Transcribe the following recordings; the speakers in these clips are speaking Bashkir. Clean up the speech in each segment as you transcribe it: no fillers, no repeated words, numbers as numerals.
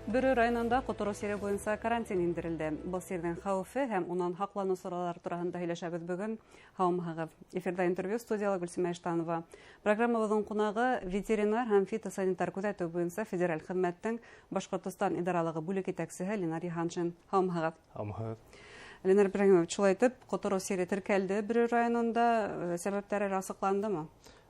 Бөрө районында ҡотороу сире буйынса карантин индерелде. Был сирҙең хәүефе һәм унан һаҡланыу саралары тураһында һөйләшәбеҙ бөгөн. Һаумыһығыҙ. Эфирҙа интервью, студияла Гөлсимә Иштанова. Программабыҙҙың ҡунағы ветеринар һәм фитосанитар күҙәтеү буйынса федераль хеҙмәттең Башҡортостан идаралығы бүлек етәксеһе Ленар Йыһаншин. Һаумыһығыҙ. Һаумыһығыҙ. Ленар Ибраһимович, шулай итеп, ҡотороу сире теркәлде Бөрө районында. Сәбәптәре асыҡландымы?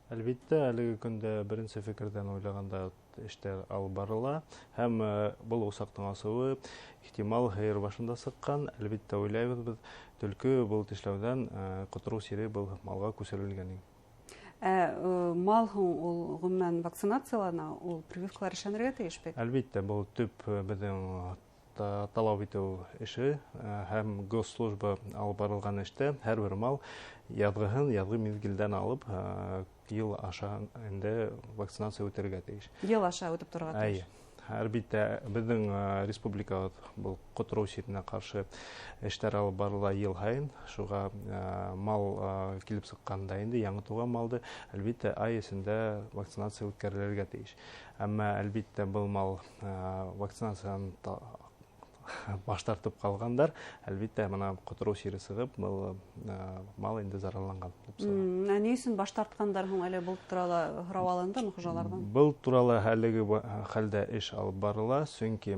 Әлбиттә, әлеге көндә беренсе фекерҙән уйлағанда эштәр алып барыла, һәм был усаҡтың асыуы ихтимал һыйыр башында сыҡҡан. Әлбиттә, уйлайбыҙ беҙ, төлкө был тешләүҙән ҡотороу сире был малға күсерелгән. Мал һуң ул ғөмүмән вакцинациялана, ул прививкалар эшләнергә тейеш бит? Әлбиттә, был төп беҙҙең талап итеү эше һәм госслужба алып барылған эштә һәр бер мал яҙғыһын яҙғы миҙгелдән алып йыл аша инде вакцинация үтергә тейеш. Йыл аша үтеп торорға тейеш. Эйе. Әлбиттә, беҙҙең республикабыҙ был ҡотороу сиренә ҡаршы эштәр алып барыла йыл һайын. Шуға мал килеп сыҡҡанда инде яңы тыуған малды әлбиттә ай эсендә вакцинация үткәрелергә тейеш. Әммә әлбиттә был мал вакцинацияны баш тартып ҡалғандар, әлбиттә бына ҡотороу сире сығып, был мал инде зарарланған тип сыға. Ә ни өсөн баш тартҡандар һуң әле? Был турала һорау алындымы хужаларҙан? Был турала әлеге хәлдә эш алып барыла, сөнки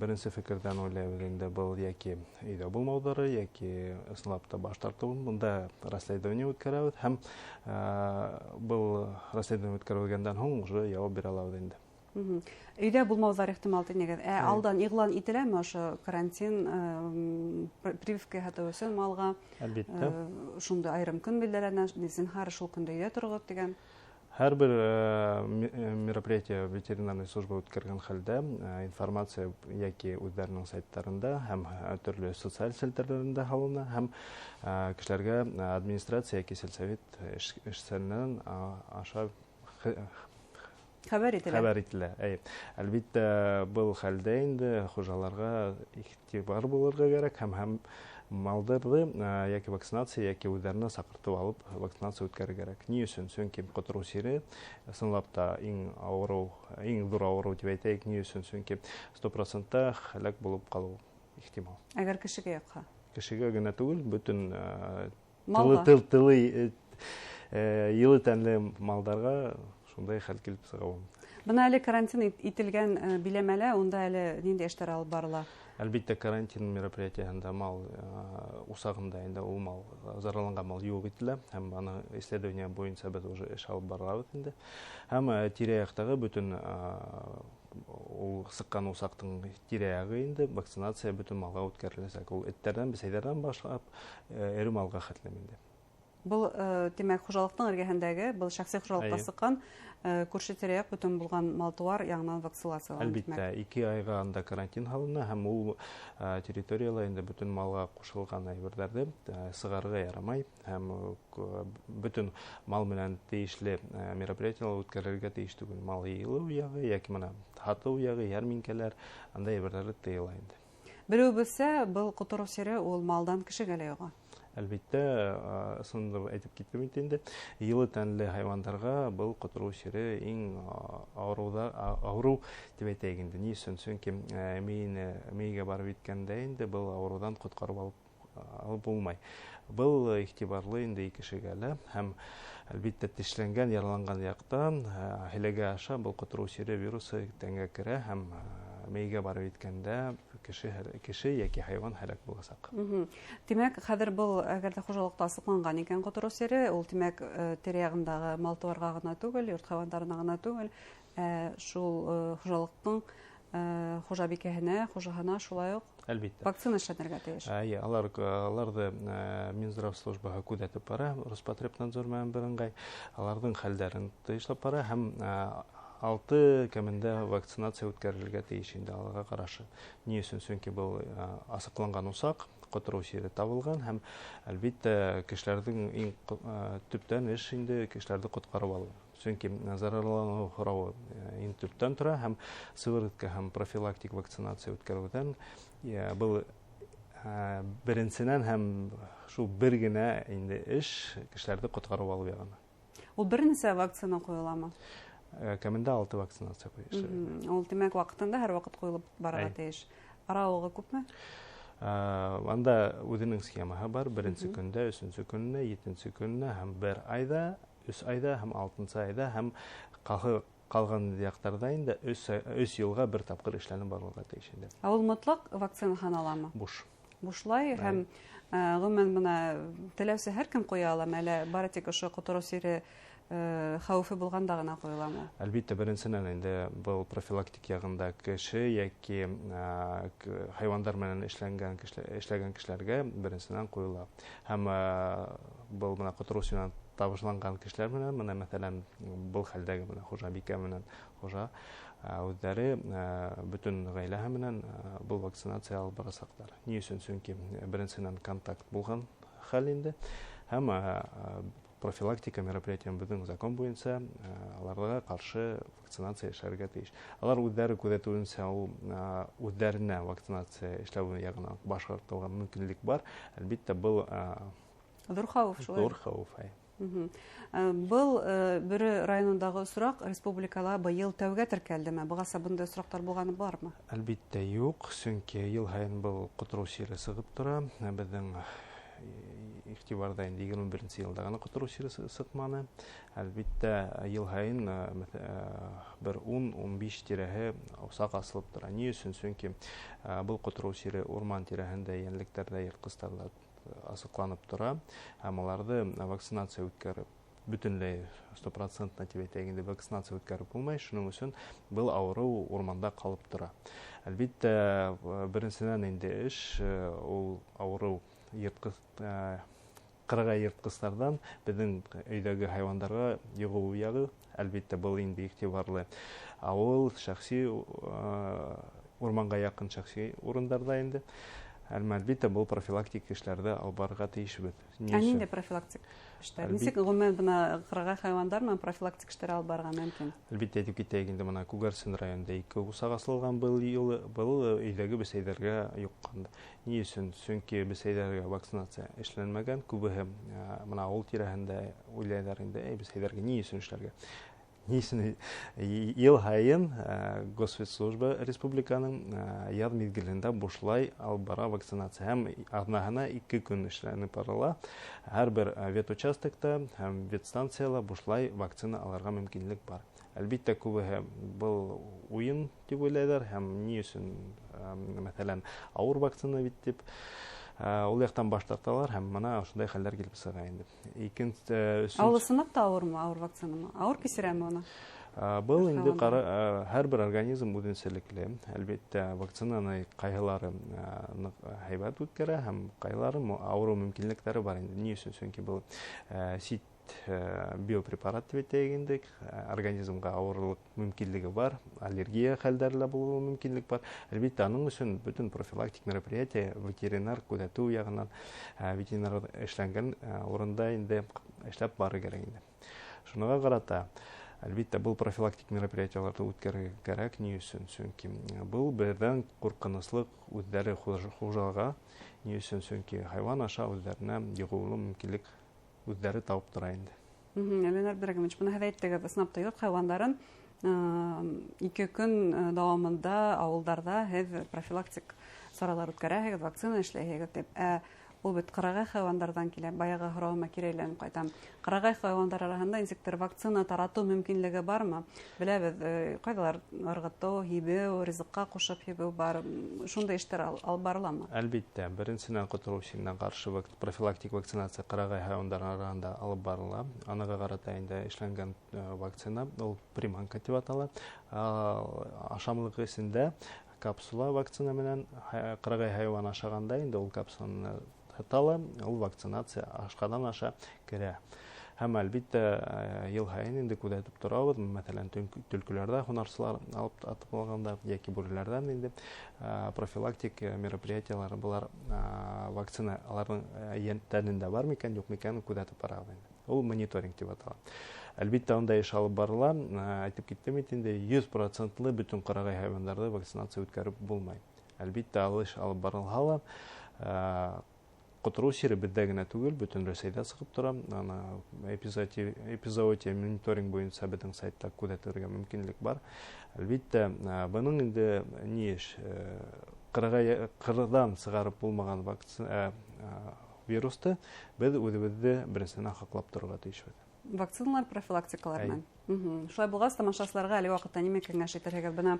беренсе фекерҙән уйлайбыҙ инде, был йәки өйҙә булмауҙары, йәки ысынлап та баш тартыу. Бында расследование үткәрәбеҙ һәм был расследование үткәрелгәндән һуң уже яуап бирә алабыҙ инде. Өйҙә булмауҙар ихтимал тинегеҙ. Алдан иғлан ителәме ошо карантин, прививка яһатыу өсөн малға? Әлбиттә. Шундай айырым көн билдәләнә, зинһар шул көндә өйҙә тороғоҙ тигән. Һәр бер мероприятие ветеринарной служба үткәргән хәлдә информация йәки үҙҙәренең сайттарында һәм төрлө социаль селтәрҙәрендә һалына, һәм кешеләргә администрация йәки сельсовет эшсәненән аша хәбәр ителә. Хәбәр ителә. Әй, әлбиттә, был хәлдә инде хужаларға иғтибар булырға кәрәк һәм малдарҙы йәки вакцинация, йәки үҙҙәренә саҡыртып алып вакцинация үткәрергә кәрәк. Ни өсөн? Сөнки ҡотороу сире ысынлап та иң ҙур ауырыу тип әйтәйек. Ни өсөн? Сөнки сто процентта һәләк булып ҡалыу ихтимал. Әгәр кешегә йоҡһа? Кешегә генә түгел, бөтөн Малға? йылы тәнле малдарға шундай хәл килеп сыға ул. Бына әле карантин ителгән биләмәлә, унда әле ниндәй эштәр алып барыла? Әлбиттә, карантин мероприятиеһында мал усағында инде ул мал, зарарланған мал юҡ ителә, һәм аны исследование буйынса беҙ уже эш алып барабыҙ инде. Һәм тирә-яҡтағы бөтөн ул сыҡҡан усаҡтың тирә-яғы инде вакцинация бөтөн малға үткәреләсәк. Ул эттәрҙән, бесәйҙәрҙән башлап эре малға хәтлем инде. Был тимәк, хужалыҡтың эргәһендәге, был шәхси хужалыҡта сыҡҡан күрше тирә-яҡ бөтөн булған мал-тыуар яңынан вакцинациялана, Әлбиттә, тимәк. 2 айға анда карантин һалына һәм ул территорияла инде бөтөн малға ҡушылған әйберҙәрҙе сығарырға ярамай һәм бөтөн мал менән тейешле мероприятиелар үткәрергә тейеш түгел. Мал йыйылыу яғы йәки бына һатыу яғы, йәрминкәләр, андай әйберҙәр тыйыла инде. Белеүебеҙсә, был ҡотороу сире ул малдан кешегә лә йоға. Әлбиттә, ысынлап әйтеп киттем бит инде, йылы тәнле хайуандарға был ҡотороу сире иң ауырыу тип әйтәйек инде. Ни өсөн? Сөнки мейгә барып еткәндә инде был ауырыуҙан ҡотҡарып алып булмай. Был иғтибарлы инде кешегә лә һәм әлбиттә тешләнгән, яраланған яҡтан һеләгә аша был ҡотороу сире вирусы тәнгә керә һәм мейгә барып еткәндә кеше йәки хайуан һәләк буласаҡ. Тимәк, хәҙер был әгәр ҙә хужалыҡта асыҡланған икән ҡотороу сире, ул тимәк, тирә-яғындағы мал-тыуарға ғына түгел, йорт хайуандарына ғына түгел, шул хужалыҡтың хужабикәһенә, хужаһына шулай уҡ вакцина эшләнергә тейеш. Эйе, аларҙы Минздрав службаһы күҙәтеп бара, Роспотребнадзор менән бер ыңғай, аларҙың хәлдәрен тыйышлап бара һәм 6 кәмендә вакцинация үткәрелергә тейеш инде аларға ҡарашы. Ни өсөн? Сөнки был асыҡланған усаҡ, ҡотороу сире табылған һәм әлбиттә кешеләрҙең иң төптән эш инде кешеләрҙе ҡотҡарып алыу. Сөнки зарарланыу һорауы иң төптән тора һәм сыворотка һәм профилактик вакцинация үткәреүҙән был беренсенән һәм шул бер генә инде эш кешеләрҙе ҡотҡарып алыу яғына. Ул бер нисә вакцина ҡуйыламы? Кәмендә 6 вакцинация ҡуйыш. Ул тимәк ваҡытында һәр ваҡыт ҡуйылып барырға тейеш. Арауығы күпме? Анда үҙенең схемаһы бар. Беренсе көндә, өсөнсө көнөнә, етенсе көнөнә һәм 1 айҙа, 3 айҙа һәм 6-нсы айҙа һәм ҡалған яҡтарҙа инде 3 йылға бер тапҡыр эшләнеп барырға тейеш инде. Ә ул мотлаҡ вакцина һаналамы? Буш. Бушлай һәм ғөмүмән бына теләүсе һәр кем ҡуя аламы, әллә бары тик ошо ҡотороу сире хәүефе булғанда ғына ҡуйыламы? Әлбиттә, беренсенән инде был профилактик яғында кеше йәки хайуандар менән эшләгән кешеләргә беренсенән ҡуйыла. Һәм был бына ҡотороу сиренән табышланған кешеләр менән, бына мәҫәлән, был хәлдәге бына хужабикә менән хужа үҙҙәре бөтөн ғаиләһе менән был вакцинация алып барасаҡтар. Ни өсөн? Сөнки беренсенән контакт булған хәл инде. Һәм профилактика мероприятием беҙҙең закон буйынса аларға ҡаршы вакцинация эшләргә тейеш. Алар үҙҙәре күҙәтеүенсә, ул үҙҙәренә вакцинация эшләү яғынан баш тартыуға мөмкинлек бар. Әлбиттә, был ҙур хәүеф шулай. Ҙур хәүеф, әй. Был Бөрө районындағы осраҡ республикала быйыл тәүгә теркәлдеме? Бығаса бындай осраҡтар булғаны бармы? Әлбиттә, юҡ, сөнки йыл һайын был ҡотороу сире сығып тора. Беҙҙең иғтибарҙа инде 21-нсе йылда ғына ҡотороу сире сыҡманы. Әлбиттә, йыл һайын бер 10-15 тирәһе усаҡ асылып тора. Ни өсөн? Сөнки был ҡотороу сире урман тирәһендә, йәнлектәрҙә, йыртҡыстарҙа асыҡланып тора. Һәм уларҙы вакцинация үткәреп, бөтөнләй 100% тип әйтәйек инде, вакцинация үткәреп булмай. Шуның өсөн был ауырыу урманда ҡалып тора. Әлбиттә, беренсенән инде эш ул ауырыу ҡырағай йыртҡыстарҙан беҙҙең өйҙәге хайуандарға йоғоу яғы. Әлбиттә, был инде иғтибарлы ауыл, шәхси, урманға яҡын шәхси урындарҙа инде. Әлбиттә, был профилактик эшләрҙе алып барырға тейешбеҙ. Ә ниндәй профилактик эштәр? Нисек ғөмүмән бына ҡырағай хайуандар менән профилактик эштәр алып барырға мөмкин? Әлбиттә, әйтеп китәйек инде, бына Күгәрсен районында 2 усаҡ асылған был йылы, был өйҙәге бесәйҙәргә йоҡҡан. Ни өсөн? Сөнки бесәйҙәргә вакцинация эшләнмәгән. Күбеһе бына ауыл тирәһендә уйлайҙар инде, эй, бесәйҙәргә ни өсөн эшләргә? Ни өсөн йыл һайын Госветслужба республиканың яҙ миҙгелендә бушлай алып бара вакцинация. Һәм аҙнаһына 2 көн эшләнеп барыла. Һәр бер ветучастокта һәм ветстанцияла бушлай вакцина алырға мөмкинлек бар. Әлбиттә, күбеһе был уйын тип уйлайҙар һәм ни өсөн, мәҫәлән, ауыр вакцина бит тип ул яҡтан баш тарталар һәм бына ошондай хәлдәр килеп сыға инде. Икенсе, өсөнсө. Ул ысынлап та ауырмы, ауыр вакцинамы? Ауыр кисерәме уны? Был инде һәр бер организм үҙенсәлекле. Әлбиттә, вакцинаны ҡайһылары ныҡ һәйбәт үткәрә һәм ҡайһылары ауырыу мөмкинлектәре бар инде. Ни өсөн? Сөнки был сит биопрепарат тип әйтәйек инде, организмға ауырлыҡ мөмкинлеге бар, аллергия хәлдәре лә булыуы мөмкинлек бар. Әлбиттә, аның өсөн бөтөн профилактик мероприятие ветеринар күҙәтеү яғынан, ветеринар эшләнгән урында инде эшләп барыр кәрәк инде. Шуныға ҡарата, әлбиттә, был профилактик мероприятияларҙы үткәрергә кәрәк. Ни өсөн? Сөнки был берҙән ҡурҡыныслыҡ үҙҙәре хужаға. Ни өсөн? Сөнки хайуан аша үҙҙәренә йоғоулы мөмкинлек үҙҙәре тауып тора инде. Ленар Абдрагович, бына һеҙ әйттегеҙ, ысынлап та йорт хайуандарын 2 көн дауамында ауылдарҙа һеҙ профилактик саралар үткәрәһегеҙ, вакцина эшләйһегеҙ тип. Ә ул бит ҡырағай хайуандарҙан килә. Баяғы һорауыма кире әйләнеп ҡайтам. Ҡырағай хайуандар араһында нисектер вакцина таратыу мөмкинлеге бармы? Беләбеҙ, ҡайҙалар ырғытыу, һибеү, ризыҡҡа ҡушып һибеү бар. Шундай эштәр алып барыламы? Әлбиттә, беренсенән ҡотороу сиренән ҡаршы профилактик вакцинация ҡырағай хайуандар араһында алып барыла. Аныға ҡарата инде эшләнгән вакцина, ул приманка тип атала. Ашамлыҡ эсендә капсула вакцина менән ҡырағай хайуан ашағанда инде ул капсуланы һатала, ул вакцинация ашҡаҙан аша керә. Һәм әлбиттә, йыл һайын инде күҙәтеп торабыҙ, мәҫәлән, төлкөләрҙә һунарсылар алып атып алғанда йәки бүреләрҙән инде профилактик мероприятиялар былар, вакцина аларҙың тәнендә бар микән, юҡ микән күҙәтеп барабыҙ инде. Ул мониторинг тип атала. Әлбиттә, ундай эш алып барыла. Әйтеп киттем бит инде, 100% бөтөн ҡырағай хайуандарҙы вакцинация үткәреп булмай. Әлбиттә, ал эш алып барылһа ла, Ҡотороу сире беҙҙә генә түгел, бөтөн Рәсәйҙә сығып тора. Ана эпизоотия мониторинг буйынса беҙҙең сайтта күҙәтергә мөмкинлек бар. Әлбиттә, бының инде ни эш, ҡырҙан сығарып булмаған вакцина вирусты беҙ үҙебеҙҙе беренсенән һаҡлап торорға тейешбеҙ. Вакциналар профилактикалар менән. Шулай булғас, тамашасыларға әлеге ваҡытта нимә кәңәш итерһегеҙ? Бына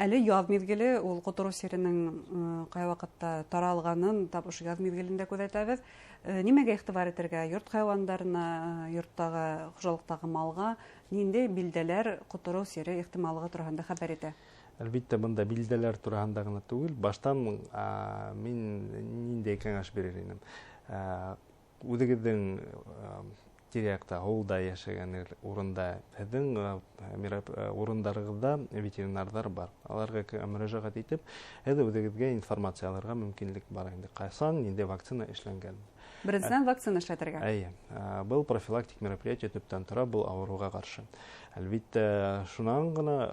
әле яҙ миҙгеле, ул ҡотороу сиренең ҡай ваҡытта таралғанын тап ошо яҙ миҙгелендә күҙәтәбеҙ. Нимәгә иғтибар итергә? Йорт хайуандарына, йорттағы, хужалыҡтағы малға ниндәй билдәләр ҡотороу сире ихтималлығы тураһында хәбәр итә? Әлбиттә, бында билдәләр тураһында ғына түгел. Баштан мин ниндәй кәңәш бирер инем? Үҙегеҙҙең тирә-яҡта, ауылда йәшәгән урында, һеҙҙең урындарығыҙҙа ветеринарҙар бар. Аларға мөрәжәғәт итеп, һеҙ үҙегеҙгә информация алырға мөмкинлек бар инде. Ҡасан, ниндәй вакцина эшләнгән? Беренсенән вакцина эшләтергә. Эйе. Был профилактик мероприятие төптән тора, был ауырыуға ҡаршы. Әлбиттә, шунан ғына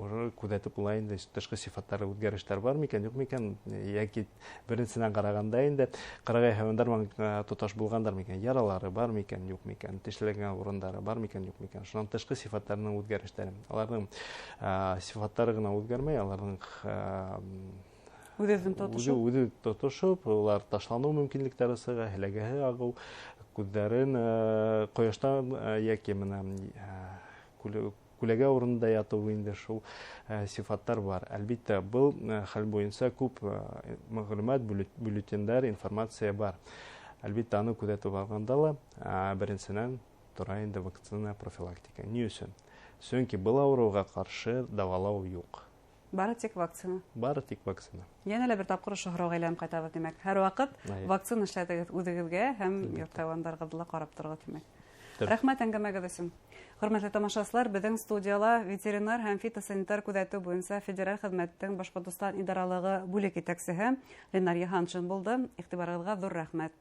уже күҙәтеп була инде, тышҡы сифаттары үҙгәрештәр бар микән, юҡ микән, йәки беренсенән ҡарағанда инде ҡырағай хайуандар менән тоташ булғандар микән, яралары бар микән, юҡ микән, тешләгән урындары бар микән, юҡ микән. Шунан тышҡы сифаттарының үҙгәрештәре. Аларҙың сифаттары ғына үҙгәрмәй, аларҙың үҙ-үҙен тотошоп, үҙе тотошоп, улар ташланыу мөмкинлектәре сыға, һеләгәһе ағыу, күҙҙәрен ҡояштан йәки менә күләгә урынында ятыу инде шул сифаттар бар. Әлбиттә, был хәл буйынса күп мәғлүмәт, бюллетендәр, информация бар. Әлбиттә, аны күҙәтеп алғанда ла, беренсенән тора инде вакцина профилактика. Ни өсөн? Сөнки был ауырыуға ҡаршы дауалау юҡ. Бары тик вакцина. Бары тик вакцина. Йәнә лә бер тапҡыр ошо һорауға әйләнеп ҡайтабыҙ, тимәк. Һәр ваҡыт вакцина эшләтегеҙ үҙегеҙгә һәм йорт хайуандарығыҙҙы ла ҡарап торорға, тимәк. Рәхмәт әңгәмәгеҙ өсөн. Хөрмәтле тамашасылар, беҙҙең студияла ветеринар һәм фитосанитар күҙәтеү буйынса федераль хеҙмәттең Башҡортостан идаралығы бүлек етәксеһе Ленар Йыһаншин булды. Иғтибарығыҙға ҙур рәхмәт.